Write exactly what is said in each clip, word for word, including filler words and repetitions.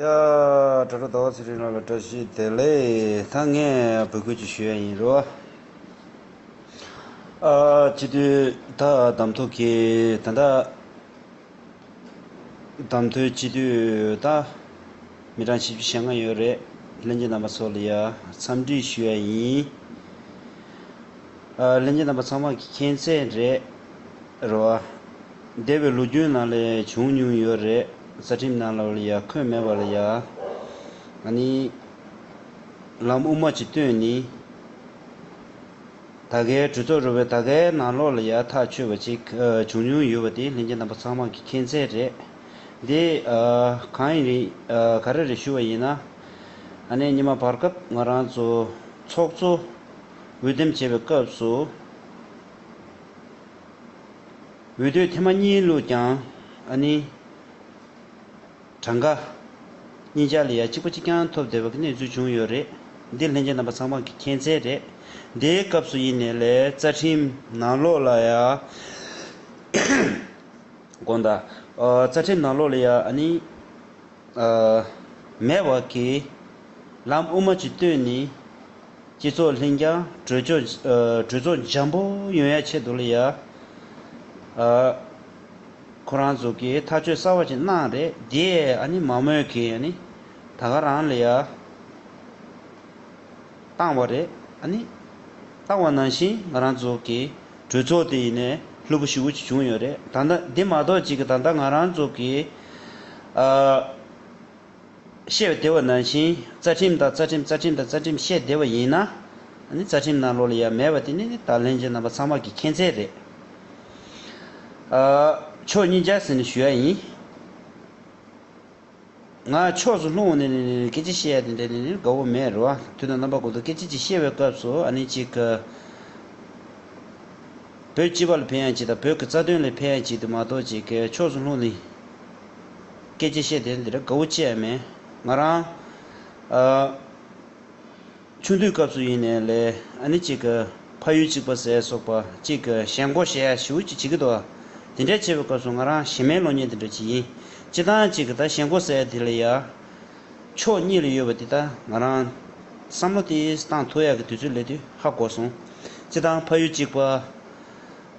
ཡ། དྲ་གྲོགས་ཟླ་བ་ཚེ་རིང་ལགས་ལ་བཀྲ་ཤིས་བདེ་ལེགས། ད་ངས་འབོད་སྐུལ་ཅིག་ཞུ་ཡ་ཡིན་རོ། ཨ། སྤྱི་འཐུས་ད་གདམ་ཐོག་གི་ད་ལྟ་གདམ་ཐོན་སྤྱི་འཐུས་ད་མི་གྲངས་བཞི་བཅུ་ཞེ་ལྔ་ཡོད་རེད། ལྷན་རྒྱས་རྣམ་པ་ཚོ་ལ་ཡ་འཚམས་འདྲི་ཞུ་ཡ་ཡིན། ཨ། ལྷན་རྒྱས་རྣམ་པ་ཚང་མ་གི་མཁྱེན་གསལ་རེད། རེད་བ། འདས་པའི་ལོ་རྒྱུས་ནང་ལ་བྱུང་མྱོང་ཡོད་རེད། རྩ་ཁྲིམས་ནང་ལོགས་ལ་ཡ་འཁོད་མེད་པ་ལ་ཡ། ཨ་ནི། ལམ་དབུ་མ་ཅིག་བཏོན་ནས། ད་གའི་གྲོས་ཚོགས་རུ་བའི་ད་གའི་ནང་ལོགས་ལ་ཡ་ཐག་ཆོད་པ་ཅིག་ཨ་བྱུང་མྱོང་ཡོད་པ་དེ་ལྷན་རྒྱས་རྣམ་པ་ཚང་མ་གི་མཁྱེན་གསལ་རེད། འདི་ཨ་གང་ཡིན་རེད། ཨ་ག་རེ་རེད་ཞུ་བ་ཡིན་ན། ཨ་ནི་ཉི་མ་བར་སྐབས་ང་རང་ཚོ་ཚོགས་གཙོ་འོས་འདེམས་བྱེད་པའི་སྐབས་སུ། འོས་བསྡུའི་ཐེངས་མ་གཉིས་ལུགས་ཀྱང་ཨ་ནི་གྲངས་ཀ་གཉིས་ཆ་ལ་ཡ་གཅིག་པ་གཅིག་རྐྱང་ཐོབ་བསྡད་པ་གི་གནས་ཚུལ་བྱུང་ཡོད་རེད། འདི་ལྷན་རྒྱས་རྣམ་པ་ཚང་མ་གི་མཁྱེན་གསལ་རེད། འདིའི་སྐབས་སུ་ཡིན་ནའི་ལས་རྩ་ཁྲིམས་ནང་ལོགས་ལ་ཡ་དགོངས་དག་ཨ་རྩ་ཁྲིམས་ནང་ལོགས་ལ་ཡ་ཨ་ནི་ཨ་མེད་པ་གི་ལམ་དབུ་མ་ཅིག་བཏོན་ནས། སྤྱི་ཚོགས་ལྷན་རྒྱས་གྲོས་ཆོད་ཨ་གྲོས་ཚོགས་འཇམ་པོ་ཡོང་ཡ་ཆེད་དུ་ལ་ཡ། ཨ་ཁོ་རང་ཚོ་གིས་ཐག་གཅོད་གསར་བ་ཅིག་གནང་རེད། དེ་ཨ་ནི་མང་མོས་ཀྱིས་ཨ་ནི་ད་ག་རང་ལ་ཡ་བཏང་བ་རེད། ཨ་ནི་བཏང་བ་ནང་བཞིན་ང་རང་ཚོ་གི་གྲོས་ཚོགས་དེ་ཡིན་ནའི་ལྷུག་པོ་ཞེ་པོ་ཅིག་བྱུང་ཡོད་རེད། ད་ལྟ་འདི་མ་གཏོགས་ཅིག་གི་ད་ལྟ་ང་རང་ཚོ་གི་ཨ། བཤད་བསྡད་པ་ནང་བཞིན་རྩ་ཁྲིམས་དང་རྩ་ཁྲིམས་རྩ་ཁྲིམས་དང་རྩ་ཁྲིམས་བཤད་བསྡད་པ་ཡིན་ན། ཨ་ནི་རྩ་ཁྲིམས་ནང་ལོགས་ལ་ཡ་མེད་པ་དེ་ནི་ད་ལྷན་རྒྱས་རྣམ་པ་ཚང་མ་གི་མཁྱེན་གསལ་རེད། ཨ་ཕྱོགས་གཉིས་ཆ་ཟེར་ནས་ཞུ་ཡ་ཡིན། ང་ཕྱོགས་སུ་ལྷུང་ནས་ནི་སྐད་ཆ་བཤད་ཡ་དེ་འདྲ་ནི་དགའ་བོ་མེད་རེད་བ། དུས་དང་རྣམ་པ་ཀུན་ཏུ་སྐད་ཆ་ཅིག་བཤད་པའི་སྐབས་སུ་ཨ་ནི་ཅིག་བོད་སྤྱི་པ་ལ་ཕན་ཡ་ཅིག་དང་བོད་ཀྱི་རྩ་དོན་ལ་ཕན་ཡ་ཅིག་དེ་མ་གཏོགས་ཅིག་གི་ཕྱོགས་སུ་ལྷུང་ནས་སྐད་ཆ་བཤད་དེ་འདི་འདྲ་དགའ་བོ་ཅི་ཡང་མེད། ང་རང་ཨ་ཆུང་དུས་སྐབས་སུ་ཡིན་ནའི་ལས་ཨ་ནི་ཅིག་གི་ཕ་ཡུལ་གཅིག་པ་ཟེར་སོགས་པ་ཅིག་གི་ཞེན་ཁོག་བྱེད་ཡ་ཞེ་པོ་ཅིག་བྱེད་ཀྱི་འདུག་དེ་འདྲ་བྱེད་པའི་སྐབས་སུ་ང་རང་གཞན་མའི་བློ་ངན་དེ་འདྲ་ཅིག་ཡིན། སྤྱིར་བཏང་ཅིག་གི་ད་ཞེན་ཁོག་ཟེར་ཡ་དེ་ལ་ཡ་ཕྱོགས་གཉིས་ལ་ཡོད་པ་དེ་ད་ང་རང་བསམ་བློ་དེ་བཏང་ཐུབ་ཡག་གི་དུས་ཚོད་སླེབས་དུས་ཧ་གོ་སོང་། སྤྱིར་བཏང་ཕ་ཡུལ་གཅིག་པ།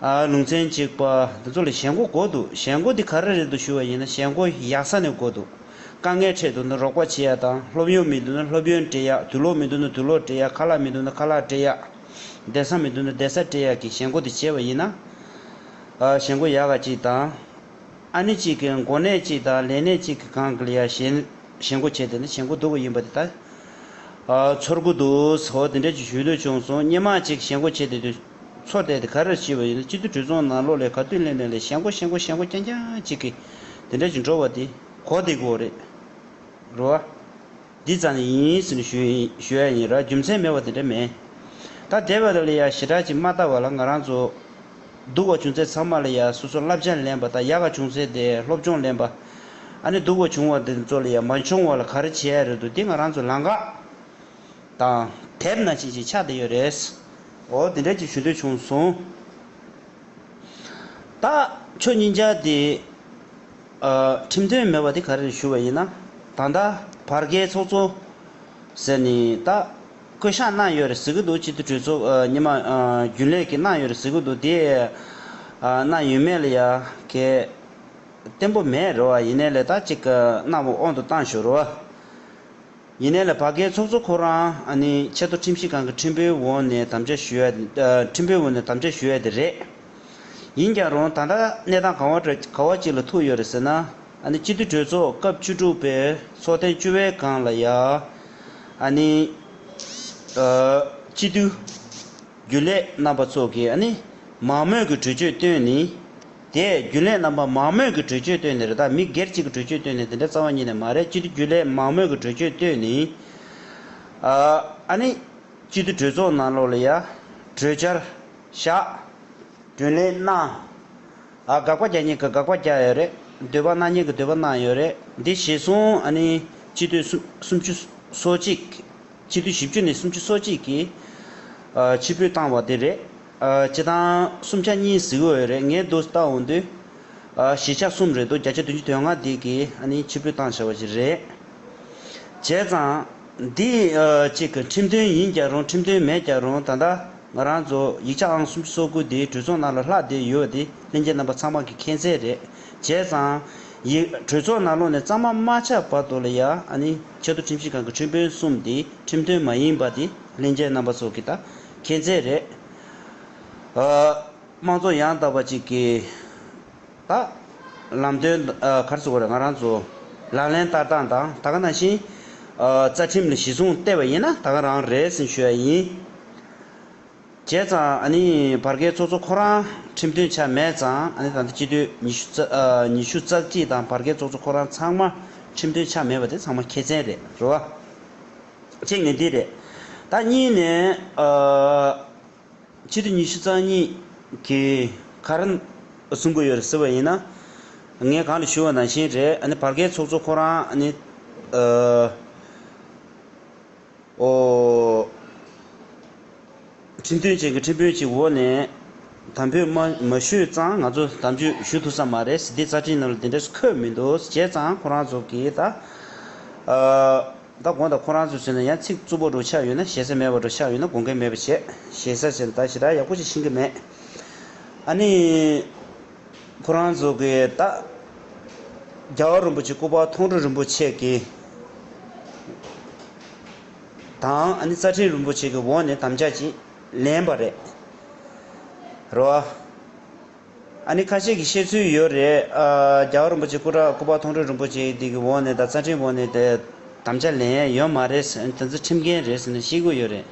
ཨ་ལུང་ཚན་གཅིག་པ། འདི་ཚོ་ལ་ཞེན་ཁོག་དགོས་འདུག་ཞེན་ཁོག་འདི་ག་རེ་རེད་འདུག་ཞུ་བ་ཡིན་ན་ཞེན་ཁོག་ཡག་ས་ནས་དགོས་འདུག་དཀའ་ངལ་འཕྲད་འདུག་ན་རོགས་པ་བྱེད་ཡ་དང་སློབ་ཡོན་མི་འདུག་ན་སློབ་ཡོན་སྤྲད་ཡ། དུག་ལོག་མི་འདུག་ན་དུག་ལོག་སྤྲད་ཡ། ཁ་ལག་མི་འདུག་ན་ཁ་ལག་སྤྲད་ཡ། བསྡད་ས་མི་འདུག་ན་བསྡད་ས་སྤྲད་ཡ་གི་ཞེན་ཁོག་འདི་བྱས་པ་ཡིན་ན། ཨ་ཞེན་ཁོག་ཡག་ག་གཅིག་དང་། ཨ་ནི་གཅིག་གི་འགོ་ནད་གཅིག་དང་ལས་ནད་གཅིག་གི་སྒང་གི་ལ་ཡ་ཞེན་ཞེན་ཁོག་བྱས་ཏེ་ནི་ཞེན་ཁོག་སྡུག་པ་ཡིན་པ་དེ་ལྟ། ཨ་ཚོར་གི་འདུག་ཟེར་བ་དེ་འདྲ་ཅིག་ཞུ་འདོད་བྱུང་སོང་། སྔོན་མ་ཅིག་ཞེན་ཁོག་བྱས་ཏེ་དུས་ཚོར་དེ་དེ་ག་རེ་བྱས་པ་ཡིན་ན་སྤྱི་འཐུས་གྲོས་ཚོགས་ནང་ལོགས་ལ་ག་དུས་སླེབས་ནས་ལས་ཞེན་ཁོག་ཞེན་ཁོག་ཞེན་ཁོག་རྐྱང་རྐྱང་ཅིག་གི་དེ་འདྲ་ཅིག་འགྲོ་བ་དེ་གོ་བསྡད་ཀྱི་ཡོད་རེད། རེད་བ། འདི་ཙམ་ཡིན་ཟེར་ནས་ཞུ་ཡིན་ཞུ་ཡ་ཡིན་ར། རྒྱུ་མཚན་མེད་པ་དེ་འདྲ་མེད། ད་འདས་པ་ལ་ཡ་ཞེ་དྲག་ཅིག་མ་ལྟ་བ་ལ་ང་རང་ཚོ་སྡུག་པ་བྱུང་ཚད་ཚང་མ་ལ་ཡ་སོ་སོ་བསླབ་བྱ་ལེན་པ་དང་ཡག་ག་བྱུང་ཚད་དེ་སློབ་སྦྱོང་ལེན་པ། ཨ་ནི་སྡུག་པ་བྱུང་བ་དེ་ཚོ་ལ་ཡ་མ་བྱུང་བ་ལ་ག་རེ་བྱེད་ཡ་རེད་འདུག་འདི་ང་རང་ཚོ་ལམ་ཁ་དང་དེབ་ནང་བཞིན་ཅིག་ཆགས་བསྡད་ཡོད་རེད། འོ་དེ་འདྲ་ཅིག་ཞུ་འདོད་བྱུང་སོང་། ད་ཕྱོགས་གཉིས་ཆ་དེ་ཨ་ཁྲིམས་མཐུན་མེད་པ་དེ་ག་རེ་རེད་ཞུ་བ་ཡིན་ན། ད་ལྟ་བར་བརྒལ་ཚོགས་གཙོ་ཟེར་ནས་ད་བསྐོ་གཞག་གནང་ཡོད་རེད་ཟེར་གི་འདུག་སྤྱི་འཐུས་གྲོས་ཚོགས་ཨ་ཉི་མ་ཨ་རྒྱུན་ལས་ཀྱིས་གནང་ཡོད་རེད་ཟེར་གི་འདུག་དེ་ཨ་གནང་ཡོད་མེད་ལ་ཡ་གལ་བརྟན་པོ་མེད་རེད་བ། ཡིན་ནའི་ལས་ད་ཅིག་གནང་བ་དབང་དུ་བཏང་ཞོར་བ། ཡིན་ནའི་ལས་བར་བརྒལ་ཚོགས་གཙོ་ཁོ་རང་ཨ་ནི་ཆེས་མཐོ་ཁྲིམས་ཞིབ་ཁང་གི་ཁྲིམས་དཔོན་འོག་ནས་དམ་བཅའ་ཞུ་ཡ། ཨ་ཁྲིམས་དཔོན་འོག་ནས་དམ་བཅའ་ཞུ་ཡ་དེ་རེད། ཡིན་ཀྱང་རུང་ད་ལྟ་གནས་སྟངས་ག་བ་ག་བ་ཅིག་ལ་ཐུག་ཡོད་རེད་ཟེར་ན། ཨ་ནི་སྤྱི་འཐུས་གྲོས་ཚོགས་སྐབས་བཅུ་དྲུག་པའི་ཚོགས་ཐེངས་བཅུ་པའི་སྒང་ལ་ཡ། ཨ་ནི་ཨ་སྤྱི་འཐུས་རྒྱུན་ལས་རྣམ་པ་ཚོ་གིས་ཨ་ནི་མང་མོས་ཀྱི་གྲོས་ཆོད་བཏོན་ནས། དེ་རྒྱུན་ལས་རྣམ་པ་མང་མོས་ཀྱི་གྲོས་ཆོད་བཏོན་ནས་རེད། ད་མི་སྒེར་གཅིག་གི་གྲོས་ཆོད་བཏོན་ནས་དེ་འདྲ་རྩ་བ་ཉིད་ནས་མ་རེད། སྤྱི་འཐུས་རྒྱུན་ལས་མང་མོས་ཀྱི་གྲོས་ཆོད་བཏོན་ནས། ཨ་ཨ་ནི་སྤྱི་འཐུས་གྲོས་ཚོགས་ནང་ལོགས་ལ་ཡ་གྲོས་འཆར་བཞག་སྒྲོན་གླེང་གནང་། ཨ་དགག་པ་རྒྱག་མཁན་གྱི་དགག་པ་རྒྱག་ཡོད་རེད། འདོད་པ་གནང་མཁན་གྱི་འདོད་པ་གནང་ཡོད་རེད། འདི་གཞིར་བཟུང་ཨ་ནི་སྤྱི་འཐུས་སུམ་སུམ་ཅུ་སོ་གཅིག་སྤྱི་འཐུས་བཞི་བཅུ་ནས་སུམ་ཅུ་སོ་གཅིག་གིས་ཨ་ཕྱིར་འབུད་བཏང་བ་དེ་རེད། ཨ་སྤྱི་བཏང་སུམ་ཆ་གཉིས་ཟེར་གྱི་ཡོད་རེད། ངས་འདུག་ལྟ་འོང་དུས་ཨ་བཞི་ཆ་གསུམ་རེད་འདུག་བརྒྱ་ཆ་བདུན་ཅུ་དོན་ལྔ་དེ་གིས་ཨ་ནི་ཕྱིར་འབུད་བཏང་བྱ་བ་ཞིག་རེད། བྱས་ཙང་། འདི་ཨ་གཅིག་གི་ཁྲིམས་མཐུན་ཡིན་ཀྱང་རུང་ཁྲིམས་མཐུན་མེད་ཀྱང་རུང་ད་ལྟ་ང་རང་ཚོ་ཡིག་ཆ་ཨང་སུམ་ཅུ་སོ་དགུ་འདི་གྲོས་ཚོགས་ནང་ལ་ལྷག་བསྡད་ཡོད་དེ་ལྷན་རྒྱས་རྣམ་པ་ཚང་མ་གི་མཁྱེན་གསལ་རེད། བྱས་ཙང་། ཡིག་གྲོས་ཚོགས་ནང་ལོགས་ནས་གཙང་མ་མ་ཆགས་བར་དུ་ལ་ཡ་ཨ་ནི་ཆེས་མཐོ་ཁྲིམས་ཞིབ་ཁང་གི་ཁྲིམས་དཔོན་གསུམ་འདི་ཁྲིམས་མཐུན་མ་ཡིན་པ་འདི་ལྷན་རྒྱས་རྣམ་པ་ཚོ་གི་ད་མཁྱེན་གསལ་རེད། ཨ། དམངས་གཙོ་ཡང་དག་པ་ཅིག་གི་ད་ལམ་སྟོན་ཨ་ག་རེ་ཟེར་དགོས་རེད། ང་རང་ཚོ་ལག་ལེན་བསྟར་སྟངས་དང་ད་ག་ནང་བཞིན་ཨ་རྩ་ཁྲིམས་ལ་གཞི་བཟུང་བལྟས་པ་ཡིན་ན་ད་ག་རང་རེད་ཟེར་ཞུ་ཡ་ཡིན། བྱས་ཙང་ཨ་ནི་བར་བརྒལ་ཚོགས་གཙོ་ཁོ་རང་ཁྲིམས་མཐུན་ཆགས་མེད་ཙང་ཨ་ནི་ད་ལྟ་སྤྱི་འཐུས་ཉི་ཤུ་རྩ་ཨ་ཉི་ཤུ་རྩ་གཅིག་དང་བར་བརྒལ་ཚོགས་གཙོ་ཁོ་རང་ཚང་མ་ཁྲིམས་མཐུན་ཆགས་མེད་པ་དེ་ཚང་མ་ཁྱད་མཚར་རེད་རེད་བ། གཅིག་ནས་འདི་རེད། ད་གཉིས་ནས་ཨ། ཕྱི་དྲོ་ཉི་ཤུ་རྩ་གཉིས་ཀྱི་ག་རེ་གསུང་གི་ཡོད་རེད་ཟེར་བ་ཡིན་ན། ངས་གང་ལ་ཞུ་བ་ནང་བཞིན་རེད། ཨ་ནི་བར་བརྒལ་ཚོགས་གཙོ་ཁོ་རང་ཨ་ནི་ཨོ། ཁྲིམས་མཐུན་ཅན་གྱི་ཁྲིམས་དཔོན་ཅིག་འོག་ནས་དམ་འབུལ་མ་མ་ཞུས་ཙང་ང་ཚོ་དམ་ཆོས་ཞུ་ཐུབ་ས་མ་རེད། འདི་རྩ་ཁྲིམས་ནང་ལ་འདི་འདྲ་འཁོད་མི་འདུག་བྱས་ཙང་ཁོ་རང་ཚོ་གིས་ད་ཨ། ད་དགོངས་དག་ཁོ་རང་ཚོའི་ཚུལ་ན་ཡང་ཚིག་རྩུབ་པོ་འདྲ་ཆགས་ཡོད་ན་ཞེ་ས་མེད་པ་འདྲ་ཆགས་ཡོད་ན་དགོངས་འགལ་མེད་པ་བྱས་ཞེ་ས་བྱས་ན་ད་ཞེ་དྲག་ཡག་པོ་ཞིག་ཤེས་ཀྱི་མེད། ཨ་ནི་ཁོ་རང་ཚོ་གི་ད་རྒྱལ་བ་རིན་པོ་ཆེ་སྐུ་པར་མཐོང་གྲོལ་རིན་པོ་ཆེ་གི་དང་ཨ་ནི་རྩ་ཁྲིམས་རིན་པོ་ཆེ་གི་འོག་ནས་དམ་བཅའ་ཅིག་ལེན་པ་རེད། རེད་བ། ཨ་ནི་ཁ་ཤས་ཀྱིས་བཤད་ཚུལ་ཡོད་རེད། ཨ། རྒྱལ་བ་རིན་པོ་ཆེ་སྐུ་དྲག་སྐུ་པར་མཐོང་གྲོལ་རིན་པོ་ཆེ་འདི་གི་འོག་ནས་ད་རྩ་ཁྲིམས་འོག་ནས་དེ་དམ་བཅའ་ལེན་ཡ་ཡོད་མ་རེད་ཟེར། དེ་ཚོ་ཁྲིམས་འགལ་རེད་ཟེར་ནས་བཤད་ཀྱི་ཡོད་རེད།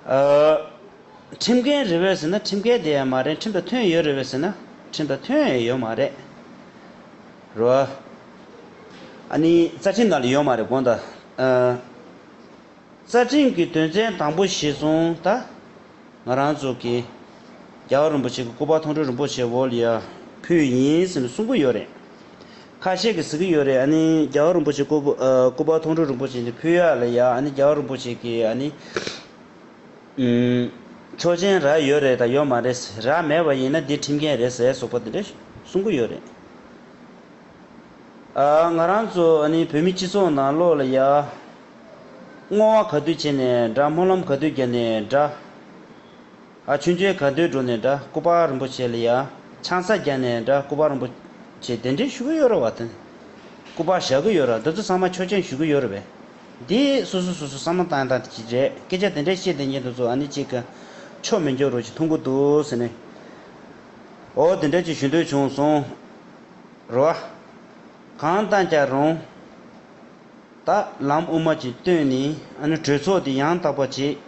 ཨ། ཁྲིམས་འགལ་རེད་པས་ཟེར་ན་ཁྲིམས་འགལ་དེ་ཡང་མ་རེད། ཁྲིམས་དང་མཐུན་ཡོད་རེད་པས་ཟེར་ན་ཁྲིམས་དང་མཐུན་ཡ་ཡོད་མ་རེད། རེད་བ། ཨ་ནི་རྩ་ཁྲིམས་ནང་ལ་ཡོད་མ་རེད་དགོངས་དག་ཨ། རྩ་ཁྲིམས་ཀྱི་དོན་ཚན་དང་པོ་གཞིར་བཟུང་ད། ང་རང་ཚོ་གི་རྒྱལ་བ་རིན་པོ་ཆེ་གི་སྐུ་པར་མཐོང་གྲོལ་རིན་པོ་ཆེ་འོག་ལ་ཡ་ཕུལ་ཡིན་ཟེར་ནས་གསུང་གི་ཡོད་རེད། ཁ་ཤས་ཀྱིས་ཟེར་གི་ཡོད་རེད། ཨ་ནི་རྒྱལ་བ་རིན་པོ་ཆེ་སྐུ་པ་ཨ་སྐུ་པར་མཐོང་གྲོལ་རིན་པོ་ཆེ་འདི་ཕུལ་ཡ་ལ་ཡ་ཨ་ནི་རྒྱལ་བ་རིན་པོ་ཆེ་གིས་ཨ་ནི་ཨུམ། ཆོག་མཆན་རག་ཡོད་རེད་དང་ཡོད་མ་རེད། རག་མེད་པ་ཡིན་ན་འདི་ཁྲིམས་འགལ་རེད་ཟེར་སོགས་པ་འདི་འདྲ་གསུང་གི་ཡོད་རེད། ཨ། ང་རང་ཚོ་ཨ་ནི་བོད་མི་སྤྱི་ཚོགས་ནང་ལོགས་ལ་ཡ། བསྔོ་བ་ག་དུས་བྱས་ནས་འདྲ། སྨོན་ལམ་ག་དུས་བརྒྱབ་ནས་འདྲ། ཨ། ཆོས་འབྱོན་ག་དུས་འགྲོ་ནས་འདྲ། སྐུ་པར་རིན་པོ་ཆེ་ལ་ཡ་ཆང་ས་བརྒྱབ་ནས་འདྲ། སྐུ་པར་རིན་པོ་ཆེ་གདན་འདྲེན་ཞུ་གི་ཡོད་རེད་བ་དེ། སྐུ་པར་བཞག་གི་ཡོད་རེད། འདི་ཚོ་ཚང་མ་ཆོག་མཆན་ཞུ་གི་ཡོད་རེད་པས། འདི་སོ་སོ་སོ་སོ་བསམ་བློ་བཏང་སྟངས་དེ་ཅིག་རེད། སྐད་ཆ་དེ་འདྲ་བཤད་བསྡད་མཁན་དེ་ཚོ་ཨ་ནི་གཅིག་གི་ཆོ་མི་འཇོག་རོགས་ཅིག་མཐོང་གི་འདུག་ཟེར་ནས། འོ་དེ་འདྲ་ཅིག་ཞུ་འདོད་བྱུང་སོང་། རེད་བ། གང་ལྟར་ཀྱང་རུང་། ད་ལམ་དབུ་མ་ཅིག་བཏོན་ནས་ཨ་ནི་གྲོས་ཚོགས་འདི་ཡང་དག་པ་ཅིག་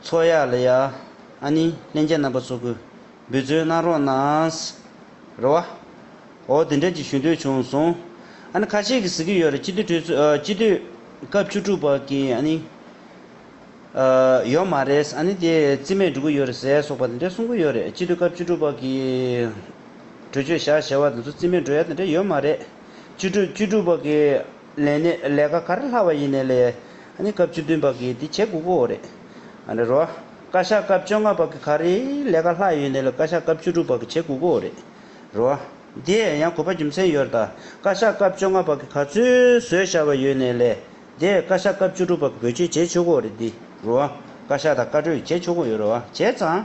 ཚོགས་ཡག་ལ་ཡ་ཨ་ནི་ལྷན་རྒྱས་རྣམ་པ་ཚོ་གིས་འབད་བརྩོན་གནང་རོགས་གནང་། རེད་བ། འོ་དེ་འདྲ་ཅིག་ཞུ་འདོད་བྱུང་སོང་། ཨ་ནི་ཁ་ཤས་ཀྱིས་ཟེར་གྱི་ཡོད་རེད། སྤྱི་འཐུས་གྲོས་ཚོགས་ཨ་སྤྱི་འཐུས་སྐབས་བཅུ་དྲུག་པ་གི་ཨ་ནི། ཨ། ཡོད་མ་རེད། ཨ་ནི་དེ་རྩིས་མེད་འགྲོ་གི་ཡོད་རེད་ཟེར་སོགས་པ་དེ་འདྲ་གསུང་གི་ཡོད་རེད། སྤྱི་འཐུས་སྐབས་བཅུ་དྲུག་པ་གི་གྲོས་ཆོད་བཞག་བཞག་པ་དེ་ཚོ་རྩིས་མེད་འགྲོ་ཡ་དེ་འདྲ་ཡོད་མ་རེད། བཅུ་དྲུག་བཅུ་དྲུག་པ་གི་ལས་གནས་ལས་ཀ་ག་རེ་ལྷག་པ་ཡིན་ནའི་ལས་ཨ་ནི་སྐབས་བཅུ་བདུན་པ་གིས་དེ་བྱེད་དགོས་ཀྱི་ཡོད་རེད། ཨ་ནི་རོ། བཀའ་ཤག་སྐབས་བཅོ་ལྔ་པ་གི་ག་རེ་ལས་ཀ་ལྷག་ཡོད་ནའི་ལས་བཀའ་ཤག་སྐབས་བཅུ་དྲུག་པ་གིས་བྱེད་དགོས་ཀྱི་ཡོད་རེད། རོ། དེ་ཡང་དགོས་པ་རྒྱུ་མཚན་ཡོད་རེད་ད། བཀའ་ཤག་སྐབས་བཅོ་ལྔ་པ་གི་ག་ཚོད་བཟོས་བཞག་པ་ཡོད་ནའི་ལས། དེ་བཀའ་ཤག་སྐབས་བཅུ་དྲུག་པ་གི་བེད་སྤྱོད་བྱེད་ཆོག་གི་རེད་འདི། རོ། བཀའ་ཤག་དང་བཀའ་གྲོས་བྱེད་ཆོག་གི་ཡོད་རེད་བ། བྱས་ཙང་།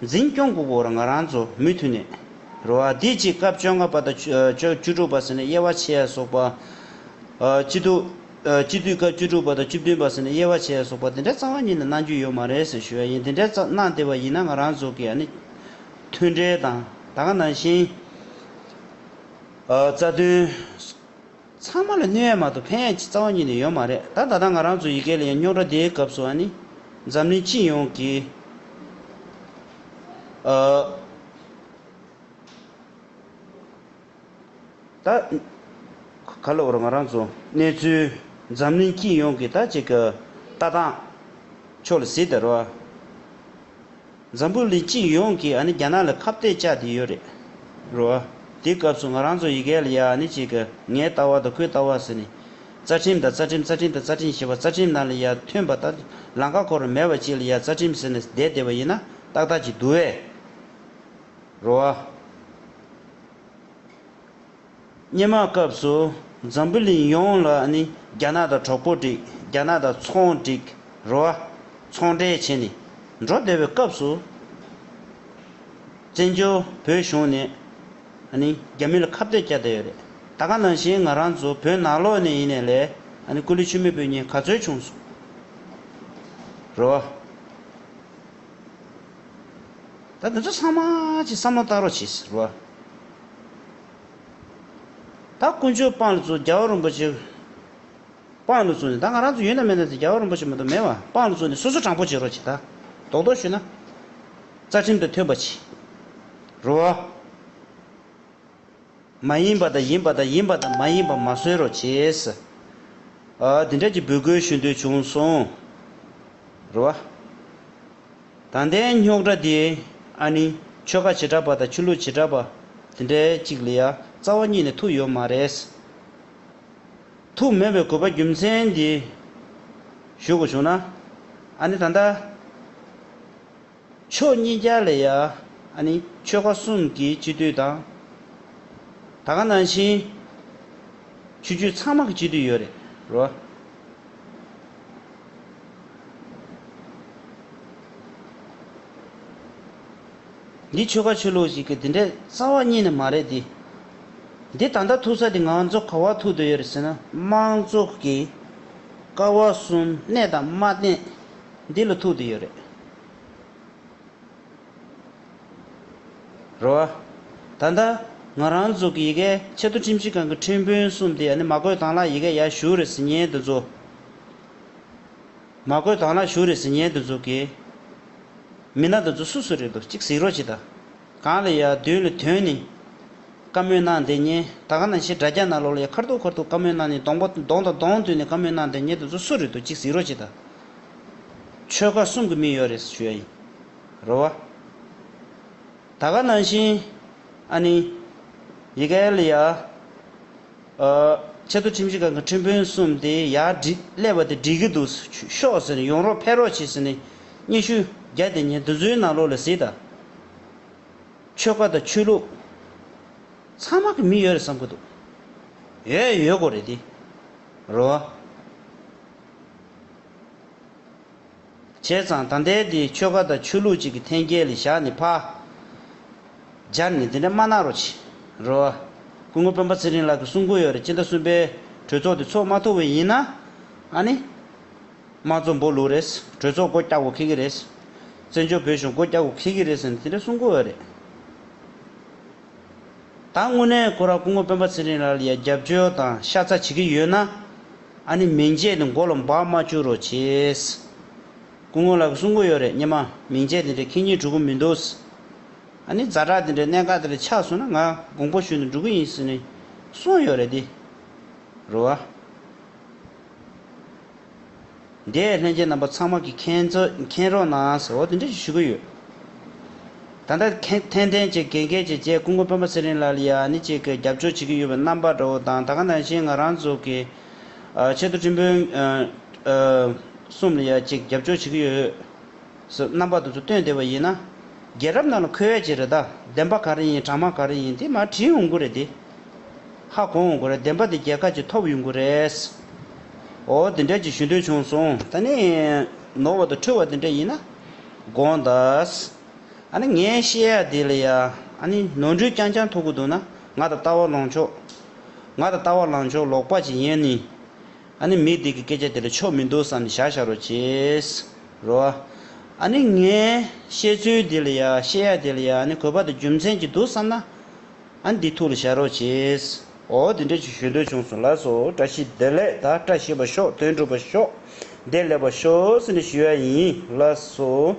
འཛིན་སྐྱོང་དགོས་ཀྱི་རེད་ང་རང་ཚོ་མུ་མཐུད་ནས། རོ། དེ་གཅིག་སྐབས་བཅོ་ལྔ་པ་དང་བཅུ་བཅུ་དྲུག་པ་ཟེར་ནས་དབྱེ་བ་ཕྱེ་ཡ་སོགས་པ། ཨ། སྤྱི་འཐུས། ཨ། སྤྱི་འཐུས་སྐབས་བཅུ་དྲུག་པ་དང་བཅུ་བདུན་པ་ཟེར་ནས་དབྱེ་བ་ཕྱེ་ཡ་སོགས་པ་དེ་འདྲ་རྩ་བ་ཉིད་ནས་གནང་རྒྱུ་ཡོད་མ་རེད་ཟེར་ཞུ་ཡ་ཡིན། དེ་འདྲ་རྩ་གནང་བསྡད་པ་ཡིན་ན་ང་རང་ཚོ་གི་ཨ་ནི། མཐུན་འབྲེལ་དང་ད་ག་ནང་བཞིན། ཨ། རྩ་དོན། ཚང་མ་ལ་གནོད་ཡ་མ་གཏོགས་ཕན་ཡ་ཅིག་རྩ་བ་ཉིད་ནས་ཡོད་མ་རེད། ད་ད་ལྟ་ང་རང་ཚོ་ཡི་གེ་ལ་ཡང་རྙོག་དྲ་དེའི་སྐབས་སུ་ཨ་ནི། འཛམ་གླིང་སྤྱི་ཡོངས་ཀྱི། ཨ། ད། ག་ལ་བར་ང་རང་ཚོ་གནས་ཚུལ་འཛམ་གླིང་སྤྱི་ཡོངས་ཀྱི་ད་ཅིག་གི་ལྟ་སྟངས་ཕྱོགས་ལ་གཟིགས་དེ་རོ། འཛམ་བུ་གླིང་སྤྱི་ཡོངས་ཀྱིས་ཨ་ནི་རྒྱ་ནག་ལ་ཁ་གཏད་བཅག་བསྡད་ཡོད་རེད། རོ། དེའི་སྐབས་སུ་ང་རང་ཚོ་ཡི་གེ་ལ་ཡ་ཨ་ནི་ཅིག་གི་ངའི་ལྟ་བ་དང་ཁོའི་ལྟ་བ་ཟེར་ནས། རྩ་ཁྲིམས་དང་རྩ་ཁྲིམས་རྩ་ཁྲིམས་དང་རྩ་ཁྲིམས་ཞེས་པ་རྩ་ཁྲིམས་ནང་ལ་ཡ་མཐུན་པ་དང་ལམ་ཁ་ཁོ་རང་མེད་པ་ཅིག་ལ་ཡ་རྩ་ཁྲིམས་ཟེར་ནས་བསྡད་བསྡད་པ་ཡིན་ན་ཏག་ཏག་ཅིག་འདུག་བས། རོ། སྔོན་མ་སྐབས་སུ། འཛམ་བུ་གླིང་ཡོངས་ལ་ཨ་ནི་རྒྱ་ནག་དང་གྲོགས་པོ་སྒྲིག་རྒྱ་ནག་དང་ཚོང་སྒྲིག་རེད་བ། ཚོང་འབྲེལ་བྱས་ནས་འགྲོ་བསྡད་པའི་སྐབས་སུ། བཙན་བྱོལ་བོད་གཞུང་ནས་ཨ་ནི་རྒྱ་མི་ལ་ཁ་གཏད་བཅག་བསྡད་ཡོད་རེད། ད་ག་ནང་བཞིན་ང་རང་ཚོ་བོད་ནང་ལོགས་ནས་ཡིན་ནའི་ལས་ཨ་ནི་སྐུ་ལུས་མཆོད་མེ་ཕུལ་མཁན་ག་ཚོད་བྱུང་སོང་། རེད་བ། ད་དེ་ཚོ་ཚང་མ་ཅིག་བསམ་བློ་བཏང་རོགས་བྱེད་ཟེར་བ། ད་དཀོན་མཆོག་དཔང་ལ་བཙུགས་རྒྱལ་བ་རིན་པོ་ཆེ། དཔང་ལ་བཙུགས་ནས་ད་ང་རང་ཚོ་ཡོད་ན་མེད་ན་དེ་རྒྱལ་བ་རིན་པོ་ཆེ་མ་གཏོགས་མེད་བ། དཔང་ལ་བཙུགས་ནས་སོ་སོ་དྲང་པོ་བྱེད་རོགས་བྱེད་ད། རྡོག་རྡོག་ཞུས་ན། རྩ་ཁྲིམས་དང་མཐུན་པ་བྱེད། རེད་བ། མ་ཡིན་པ་དང་ཡིན་པ་དང་ཡིན་པ་དང་མ་ཡིན་པ་མ་བཟོས་རོགས་བྱེད། ཨ་འདི་འདྲ་གྱི་འབོད་སྐུལ་ཞུ་འདོད་བྱུང་སོང་། རེད་བ། ད་ལྟའི་རྙོག་དྲ་དེ་ཨ་ནི་ཆོལ་ཁ་བྱེ་བྲག་པ་དང་ཆོས་ལུགས་བྱེ་བྲག་པ་དེ་འདྲའི་གཅིག་ལ་ཡ་རྩ་བ་ཉིད་ནས་ཐུག་ཡོད་མ་རེད། ཐུག་མེད་པའི་དགོས་པ་རྒྱུ་མཚན་འདི་ཞུ་དགོས་བྱུང་ན། ཨ་ནི་ད་ལྟ་ཕྱོགས་གཉིས་ཀ་ལ་ཡ་ཨ་ནི་ཆོལ་ཁ་གསུམ་གྱི་སྤྱི་འཐུས་དང་། ད་ག་ནང་བཞིན་ཆོས་བརྒྱུད་ཚང་མ་གི་སྤྱི་འཐུས་ཡོད་རེད་རོ། འདི་ཆོལ་ཁ་ཆོས་ལུགས་ཤིག་གི་འདི་འདྲའི་རྩ་བ་ཉིད་ནས་མ་རེད་དེ། འདི་ད་ལྟ་ཐུག་ས་དེ་ང་ཚོ་ག་བ་ཐུག་བསྡད་ཡོད་རེད་ཟེར་ན་དམངས་གཙོ་གི་ཀ་བ་གསུམ་གནས་དང་མ་གནས་འདི་ལ་ཐུག་བསྡད་ཡོད་རེད། རེད་བ། ད་ལྟ་ང་རང་ཚོ་གི་ཡི་གེ་ཆེས་མཐོ་ཁྲིམས་ཞིབ་ཁང་གི་ཁྲིམས་དཔོན་གསུམ་དེ་ཨ་ནི་མ་བསྐོས་དང་བླངས་ཡི་གེ་ཡར་ཞུ་རེད་ཟེར་མཁན་དེ་ཚོ། མ་བསྐོས་དང་བླངས་ཞུ་རེད་ཟེར་མཁན་དེ་ཚོ་གི་མི་སྣ་དེ་ཚོ་སུ་སུ་རེད་འདུག་གཅིག་གཟིགས་རོགས་བྱེད་དང་། གང་ལ་ཡ་མདུན་ལ་དོན་ནི་བཀའ་མོལ་གནང་བསྡད་མཁན་ད་ག་ནང་བཞིན་དྲ་རྒྱ་ནང་ལོགས་ལ་ཡ་ཁ་ཐུག་ཁ་ཐུག་བཀའ་མོལ་གནང་ནས་གདོང་པ་གདོང་དང་གདོང་བསྟུན་ནས་བཀའ་མོལ་གནང་བསྡད་མཁན་དེ་ཚོ་སུ་རེད་འདུག་གཅིག་གཟིགས་རོགས་བྱེད་དང་། ཆོལ་ཁ་གསུམ་གྱི་མི་ཡོད་རེད་ཞུ་ཡ་ཡིན། རེད་བ། ད་ག་ནང་བཞིན་ཨ་ནི་ཡི་གེ་ལ་ཡ་ཨ་ཆེས་མཐོ་ཁྲིམས་ཞིབ་ཁང་གི་ཁྲིམས་དཔོན་གསུམ་དེ་ཡར་འགྲིག་སླེབས་པ་དེ་འགྲིག་གི་འདུག་ཤོག་ཟེར་ནས་ཡོང་རོགས་ཕེབས་རོགས་བྱེད་ཟེར་ནས་སྙན་ཞུ་རྒྱག་བསྡད་མཁན་དེ་ཚོའི་ནང་ལོགས་ལ་གཟིགས་དང་། ཆོལ་ཁ་དང་ཆོས་ལུགས་ཚང་མ་གི་མི་ཡོད་རེད་བསམ་གི་འདུག་ཡོད་ཡོད་དགོས་རེད་དེ། རེད་བ། བྱས་ཙང་ད་ལྟའི་འདི་ཆོལ་ཁ་དང་ཆོས་ལུགས་གཅིག་གི་འཐེན་འཁྱེར་ལ་བཞག་ནས་ཕར་སྦྱར་ནས་འདི་འདྲ་མ་གནང་རོགས་བྱེད། རེད་བ། སྐུ་ངོ་སྤེན་པ་ཚེ་རིང་ལགས་ཀྱིས་གསུང་གི་ཡོད་རེད། སྤྱི་ཟླ་གསུམ་པའི་གྲོས་ཚོགས་དེ་ཚོགས་མ་ཐུབ་པ་ཡིན་ན་ཨ་ནི། དམངས་གཙོ་འབོ་ལུགས་རེད། གྲོས་ཚོགས་སྒོ་རྒྱག་དགོས་འཁེལ་གི་རེད། བཙན་བྱོལ་བོད་གཞུང་སྒོ་རྒྱག་དགོས་འཁེལ་གི་རེད་ཟེར་ནས་དེ་འདྲ་གསུང་གི་ཡོད་རེད། ད་དངོས་གནས་ཁོ་རང་སྐུ་ངོ་སྤེན་པ་ཚེ་རིང་ལགས་ལ་ཡ་རྒྱབ་སྐྱོར་དང་ཤ་ཚ་བྱེད་ཀྱི་ཡོད་ན། ཨ་ནི་མིང་ཆད་དེ་མགོ་ལ་འབག་མ་བཅུག་རོགས་བྱེད། སྐུ་ངོ་ལགས་ཀྱིས་གསུང་གི་ཡོད་རེད། སྔོན་མ་མིང་ཆད་དེ་འདྲ་འཁྱེར་སྙིང་བྲོ་གི་མི་འདུག་ཨ་ནི་ཛ་དྲག་དེ་འདྲའི་གནད་འགག་དེ་འདྲ་ཆགས་སོང་ན་ང་དགོངས་པ་ཞུས་ནས་འགྲོ་གི་ཡིན་ཟེར་ནས་གསུངས་ཡོད་རེད་དེ། རེད་བ། འདས་ལྷན་རྒྱས་རྣམ་པ་ཚང་མ་གིས་མཁྱེན་ཚོ་མཁྱེན་རོགས་གནང་ཟེར་འོ་དེ་འདྲ་ཞིག་ཞུ་གི་ཡོད། ད་ལྟ་མཁྱེན་ཐན་ཐན་ཅིག་རྒན་རྒས་ཅིག་བཅས་སྐུ་ངོ་སྤེན་པ་ཚེ་རིང་ལགས་ལ་ཡ་ནི་ཅིག་གི་རྒྱབ་སྐྱོར་བྱེད་ཀྱི་ཡོད་པའི་རྣམ་པ་འདྲ་བོ་དང་ད་ག་ནང་བཞིན་ང་རང་ཚོ་གི་ཨ་ཆེས་མཐོ་ཁྲིམས་དཔོན་ཨ་ཨ་གསུམ་ལ་ཡ་ཅིག་རྒྱབ་སྐྱོར་བྱེད་ཀྱི་ཡོད། སོགས་རྣམ་པ་དེ་ཚོ་སྟོན་བསྡད་པ་ཡིན་ན། རྒྱལ་རབས་ནང་ལ་འཁོད་ཡ་ཅིག་རེད་ད། བདེན་པ་ག་རེ་ཡིན་དྲང་མ་ག་རེ་ཡིན་དེ་མར་བྲིས་ཡོང་གི་རེད་དེ། ཧ་གོ་ཡོང་གི་རེད། བདེན་པ་དེ་རྒྱལ་ཁ་ཅིག་ཐོབ་ཡོང་གི་རེད། འོ་དེ་འདྲ་ཅིག་ཞུ་འདོད་བྱུང་སོང་། ད་ནི་ནོར་བ་དང་འཁྲུལ་བ་དེ་འདྲ་ཡིན་ན་དགོངས་དག། ཨ་ནི་ངས་བཤད་ཡ་དེ་ལ་ཡ་ཨ་ནི་ནོར་འཁྲུལ་རྐྱང་རྐྱང་ཐུག་གི་འདུག་ན་ང་དང་ལྟ་བ་ལངས་ཕྱོགས། ང་དང་ལྟ་བ་ལངས་ཕྱོགས་ལོག་པ་ཅིག་ཡིན་ནི། ཨ་ནི་མི་དེ་གི་སྐད་ཆ་དེ་ལ་ཆོ་མི་འདུག་བསམ་ནས་བཞག་བཞག་རོགས་བྱེད། རོ། ཨ་ནི་ངས་བཤད་ཚུལ་དེ་ལ་ཡ་བཤད་ཡ་དེ་ལ་ཡ་ཨ་ནི་གོ་བ་དང་རྒྱུ་མཚན་ཅིག་འདུག་བསམ་ན། ཨ་ནི་འདི་ཐུགས་ལ་བཞག་རོགས་བྱེད། འོ་དེ་འདྲ་ཅིག་ཞུ་འདོད་བྱུང་སོང་། ལགས་སོ། བཀྲ་ཤིས་བདེ་ལེགས། ད་བཀྲ་ཤིས་པ་ཤོག་དོན་འགྲུབ་པ་ཤོག་བདེ་ལེགས་པ་ཤོག་ཟེར་ནས་ཞུ་ཡ་ཡིན། ལགས་སོ།